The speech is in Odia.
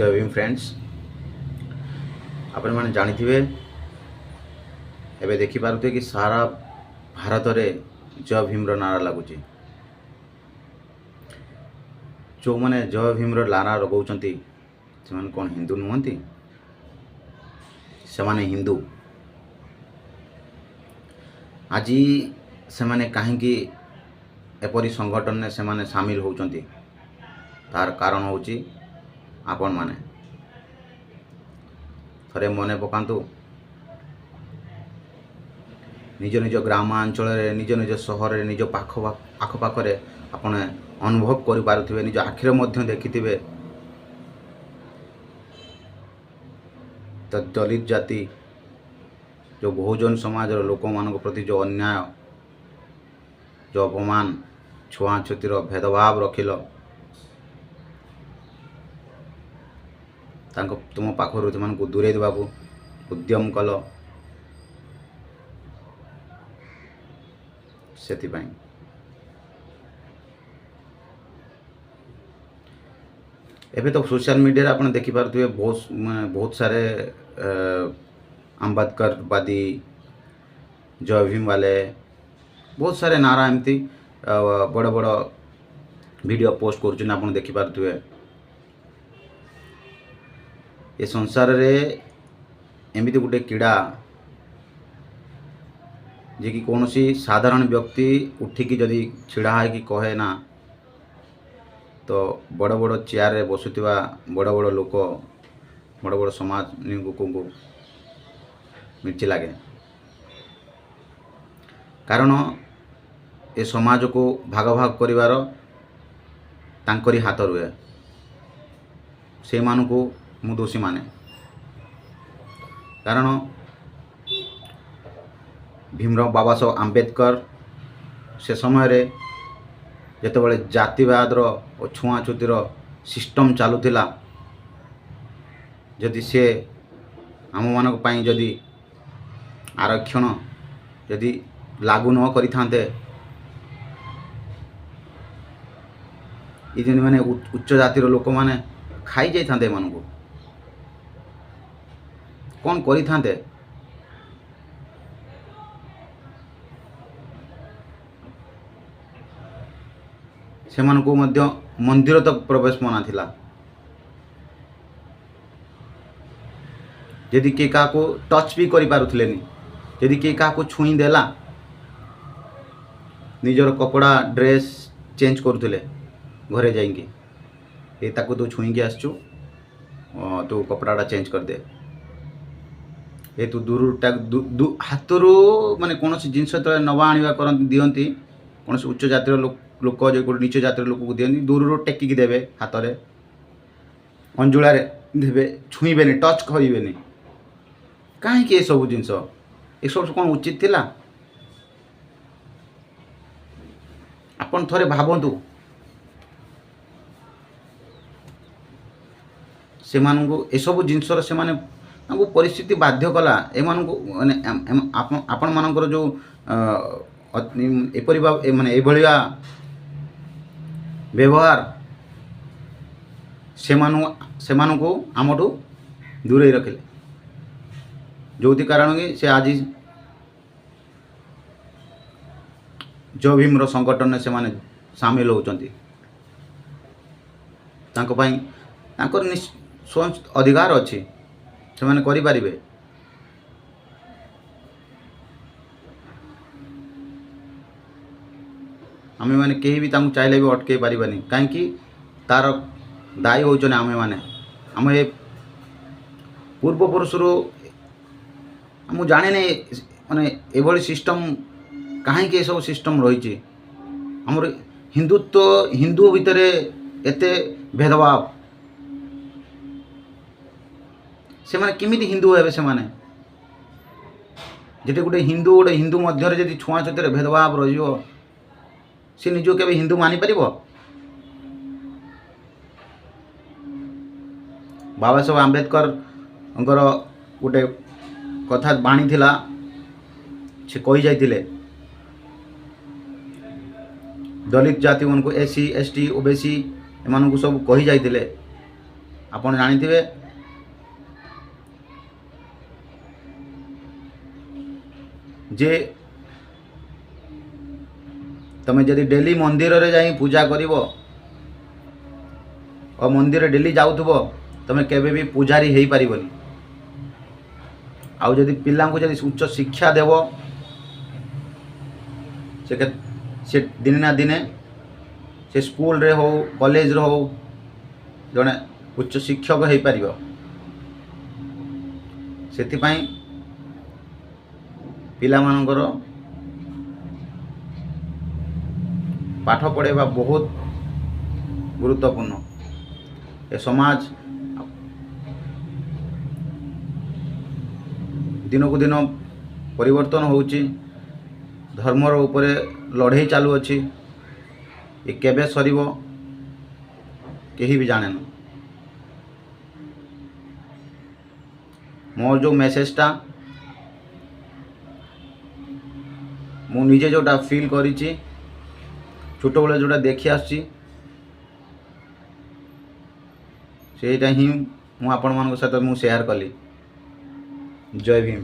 ଜୟ ଭୀମ ଫ୍ରେଣ୍ଡସ୍। ଆପଣମାନେ ଜାଣିଥିବେ, ଏବେ ଦେଖିପାରୁଥିବେ କି ସାରା ଭାରତରେ ଜୟ ଭୀମର ନାରା ଲାଗୁଛି। ଯେଉଁମାନେ ଜୟ ଭୀମର ନାରା ଲଗାଉଛନ୍ତି, ସେମାନେ କ'ଣ ହିନ୍ଦୁ ନୁହନ୍ତି? ସେମାନେ ହିନ୍ଦୁ। ଆଜି ସେମାନେ କାହିଁକି ଏପରି ସଂଗଠନରେ ସେମାନେ ସାମିଲ ହେଉଛନ୍ତି? ତାର କାରଣ ହେଉଛି ଆପଣମାନେ ଥରେ ମନେ ପକାନ୍ତୁ। ନିଜ ନିଜ ଗ୍ରାମାଞ୍ଚଳରେ, ନିଜ ନିଜ ସହରରେ, ନିଜ ପାଖ ଆଖପାଖରେ ଆପଣ ଅନୁଭବ କରିପାରୁଥିବେ, ନିଜ ଆଖିରେ ମଧ୍ୟ ଦେଖିଥିବେ ତ, ଦଳିତ ଜାତି, ଯେଉଁ ବହୁଜନ ସମାଜର ଲୋକମାନଙ୍କ ପ୍ରତି ଯେଉଁ ଅନ୍ୟାୟ, ଯେଉଁ ଅପମାନ, ଛୁଆଁଛୁତିର ଭେଦଭାବ ରଖିଲ, ତାଙ୍କ ତୁମ ପାଖରୁ ସେମାନଙ୍କୁ ଦୂରେଇ ଦେବାକୁ ଉଦ୍ୟମ କଲ, ସେଥିପାଇଁ ଏବେ ତ ସୋସିଆଲ ମିଡ଼ିଆରେ ଆପଣ ଦେଖିପାରୁଥିବେ, ବହୁତ ମାନେ ବହୁତ ସାରେ ଆମ୍ବେଦକରବାଦୀ, ଜୟ ଭୀମ ବାଲେ, ବହୁତ ସାରେ ନାରା ଏମିତି ବଡ଼ ବଡ଼ ଭିଡ଼ିଓ ପୋଷ୍ଟ କରୁଛନ୍ତି, ଆପଣ ଦେଖିପାରୁଥିବେ। ଏ ସଂସାରରେ ଏମିତି ଗୋଟେ କୀଡ଼ା ଯେ କି କୌଣସି ସାଧାରଣ ବ୍ୟକ୍ତି ଉଠିକି ଯଦି ଛିଡ଼ା ହେଇକି କହେ ନା, ତ ବଡ଼ ବଡ଼ ଚେୟାରରେ ବସୁଥିବା ବଡ଼ ବଡ଼ ଲୋକ, ବଡ଼ ବଡ଼ ସମାଜ ଲୋକଙ୍କୁ ମିର୍ଚି ଲାଗେ। କାରଣ ଏ ସମାଜକୁ ଭାଗ ଭାଗ କରିବାର ତାଙ୍କରି ହାତ ରୁହେ। ସେଇମାନଙ୍କୁ ମୁଁ ଦୋଷୀ ମାନେ, କାରଣ ଭୀମରାव ବାବା ସାହେବ ଆମ୍ବେଦକର ସେ ସମୟରେ ଯେତେବେଳେ ଜାତିବାଦର ଓ ଛୁଆଁଛୁତିର ସିଷ୍ଟମ୍ ଚାଲୁଥିଲା, ଯଦି ସେ ଆମମାନଙ୍କ ପାଇଁ ଯଦି ଆରକ୍ଷଣ ଯଦି ଲାଗୁ ନ କରିଥାନ୍ତେ, ଏ ଯେମିତି ମାନେ ଉଚ୍ଚ ଜାତିର ଲୋକମାନେ ଖାଇଯାଇଥାନ୍ତେ ଏମାନଙ୍କୁ, କ'ଣ କରିଥାନ୍ତେ? ସେମାନଙ୍କୁ ମଧ୍ୟ ମନ୍ଦିର ତକ ପ୍ରବେଶ ମନା ଥିଲା। ଯଦି କିଏ କାହାକୁ ଟଚ୍ ବି କରିପାରୁଥିଲେନି, ଯଦି କିଏ କାହାକୁ ଛୁଇଁ ଦେଲା, ନିଜର କପଡ଼ା ଡ୍ରେସ୍ ଚେଞ୍ଜ କରୁଥିଲେ ଘରେ ଯାଇକି। ଏ ତାକୁ ତୁ ଛୁଇଁକି ଆସିଛୁ, ତୁ କପଡ଼ାଟା ଚେଞ୍ଜ କରିଦେ। ଏ ତୁ ଦୂରରୁ ହାତରୁ ମାନେ କୌଣସି ଜିନିଷ ଯେତେବେଳେ ନେବା ଆଣିବା କରନ୍ତି, ଦିଅନ୍ତି, କୌଣସି ଉଚ୍ଚ ଜାତିର ଲୋକ ଯେ ଗୋଟେ ନିଚ ଜାତିର ଲୋକକୁ ଦିଅନ୍ତି, ଦୂରରୁ ଟେକିକି ଦେବେ, ହାତରେ ଅଞ୍ଜୁଳାରେ ଦେବେ, ଛୁଇଁବେନି, ଟଚ୍ କରିବେନି। କାହିଁକି ଏସବୁ ଜିନିଷ? ଏସବୁ କ'ଣ ଉଚିତ ଥିଲା? ଆପଣ ଥରେ ଭାବନ୍ତୁ। ସେମାନଙ୍କୁ ଏସବୁ ଜିନିଷର ସେମାନେ ତାଙ୍କୁ ପରିସ୍ଥିତି ବାଧ୍ୟ କଲା ଏମାନଙ୍କୁ, ମାନେ ଆପଣମାନଙ୍କର ଯେଉଁ ଏପରି ମାନେ ଏଇଭଳିଆ ବ୍ୟବହାର ସେମାନଙ୍କୁ ଆମଠୁ ଦୂରେଇ ରଖିଲେ, ଯେଉଁଥି କାରଣ କି ସେ ଆଜି ଜୟ ଭୀମର ସଂଗଠନରେ ସେମାନେ ସାମିଲ ହେଉଛନ୍ତି। ତାଙ୍କ ପାଇଁ ତାଙ୍କର ସ୍ୱୟଂ ଅଧିକାର ଅଛି, ସେମାନେ କରିପାରିବେ। ଆମେମାନେ କେହି ବି ତାଙ୍କୁ ଚାହିଁଲେ ବି ଅଟକେଇ ପାରିବାନି। କାହିଁକି? ତାର ଦାୟୀ ହେଉଛନ୍ତି ଆମେମାନେ। ଆମ ଏ ପୂର୍ବପୁରୁଷରୁ ମୁଁ ଜାଣିନି ମାନେ ଏଭଳି ସିଷ୍ଟମ୍ କାହିଁକି, ଏସବୁ ସିଷ୍ଟମ୍ ରହିଛି। ଆମର ହିନ୍ଦୁତ୍ୱ, ହିନ୍ଦୁ ଭିତରେ ଏତେ ଭେଦଭାବ, ସେମାନେ କେମିତି ହିନ୍ଦୁ ହେବେ ସେମାନେ? ଯଦି ଗୋଟେ ହିନ୍ଦୁ ଗୋଟେ ହିନ୍ଦୁ ମଧ୍ୟରେ ଯଦି ଛୁଆଁଛୁତିରେ ଭେଦଭାବ ରହିଯିବ, ସେ ନିଜକୁ କେବେ ହିନ୍ଦୁ ମାନିପାରିବ? ବାବା ସାହେବ ଆମ୍ବେଦକରଙ୍କର ଗୋଟେ କଥା ବାଣୀ ଥିଲା, ସେ କହି ଯାଇଥିଲେ ଦଳିତ ଜାତିମାନଙ୍କୁ, SC, ST, OBC ଏମାନଙ୍କୁ ସବୁ କହି ଯାଇଥିଲେ। ଆପଣ ଜାଣିଥିବେ ଯେ ତମେ ଯଦି ଡେଲି ମନ୍ଦିରରେ ଯାଇ ପୂଜା କରିବ ଓ ମନ୍ଦିର ଡେଲି ଯାଉଥିବ, ତମେ କେବେ ବି ପୂଜାରୀ ହେଇପାରିବନି। ଆଉ ଯଦି ପିଲାଙ୍କୁ ଯଦି ଉଚ୍ଚ ଶିକ୍ଷା ଦେବ, ସେ ଦିନେ ନା ଦିନେ ସେ ସ୍କୁଲରେ ହଉ, କଲେଜରେ ହଉ, ଜଣେ ଉଚ୍ଚ ଶିକ୍ଷକ ହେଇପାରିବ। ସେଥିପାଇଁ ପିଲାମାନଙ୍କର ପାଠ ପଢ଼ାଇବା ବହୁତ ଗୁରୁତ୍ୱପୂର୍ଣ୍ଣ। ଏ ସମାଜ ଦିନକୁ ଦିନ ପରିବର୍ତ୍ତନ ହେଉଛି, ଧର୍ମର ଉପରେ ଲଢ଼େଇ ଚାଲୁଅଛି। ଏ କେବେ ସରିବ କେହି ବି ଜାଣେନ। ମୋର ଯେଉଁ ମେସେଜଟା ମୁଁ ନିଜେ ଯେଉଁଟା ଫିଲ୍ କରିଛି, ଛୋଟବେଳେ ଯେଉଁଟା ଦେଖି ଆସୁଛି, ସେଇଟା ହିଁ ମୁଁ ଆପଣମାନଙ୍କ ସହିତ ମୁଁ ସେୟାର କଲି। ଜୟ ଭୀମ।